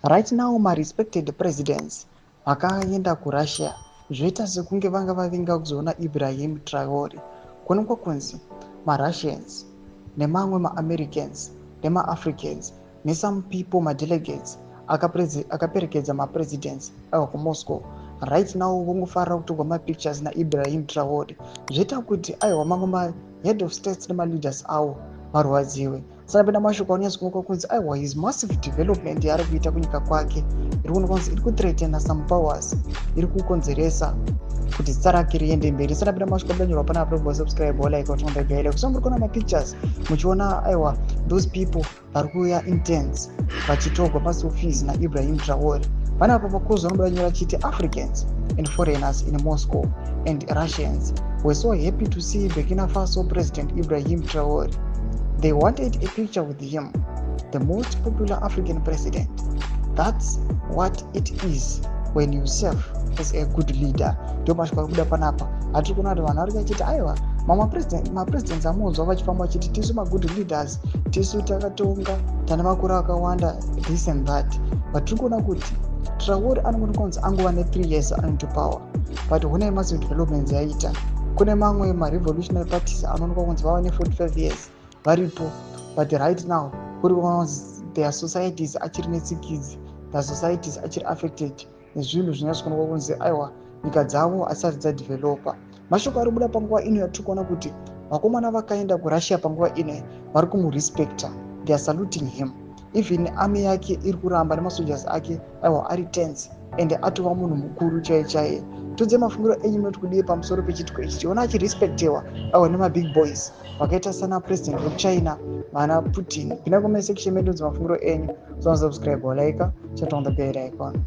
Right now marespected presidents vakaenda kuRussia, zvoita sekunge vanga vavinga kuzoona Ibrahim Traore. Kuonekwa kunzi maRussians nemamwe maAmericans nemaAfricans nesome people, madelegates akaperekedza mapresidents aiwa kuMoscow, right now vongofarira kutorwa mapictures naIbrahim Traore. Zvoita kuti aiwa mamwe mahead of states nemaleaders avo varwadziwe. Sanapinda mashoko anonyatsokuonekwa kunzi aiwa his massive development yaari kuita kunyika kwake iri kuonekwa kunzi iri kuthreatena some powers, iri kukonzeresa kuti zita rake riende mberi. Sanapinda mashoko adanyorwa panapa, subscribe, like, watomba bell. So muri kuona mapictures muchiona aiwa those people vari kuuya intense vachitorwa maselfies naIbrahim Traore. Panapa pakuzi vanobuda nyora chiti, "Africans and foreigners in Moscow and Russians were so happy to see Burkina Faso President Ibrahim Traore. They wanted a picture with him, the most popular African president. That's what it is when you serve as a good leader." Ndo mashoko ari kubuda panapa. Hatiri kuona kuti vanhu vari kachiti aiwa mamwe mapresidents amunzwa vachifamba vachiti tisu magood leaders, tisu takatonga, tane makore akawanda, this and that, but tiri kuona kuti Traore anongoonekwa kunzi angova ne3 years into power, but hune massive developments yaita. Kune mamwe marevolutionary parties anoonekwa kunzi vava ne45 years varipo, but right now kuri kuona kunzi their societies achiri netsikidzi, their societies achiri affected nezvinhu zvinonyatsokuonekwa kunzi aiwa nyika dzavo asati dzadevelopa. Mashoko ari kubuda panguva ino yatiri kuona kuti vakomana vakaenda kuRussia panguva ino vari kumurespecta. They are saluting him. Even army yake iri kuramba nemasoldiers ake aiwa ari tense, ende atova munhu mukuru chaiye chaiye. Tudze mafungiro enyu, munoti kudii pamusoro pechitiko ichi? Tiona achirespectewa aiwa nemabig boys vakaita sana president wekuChina, vana Putin. Pinda comment section medu, mafungiro enyu. Subscribe, like, turn on the bell icon.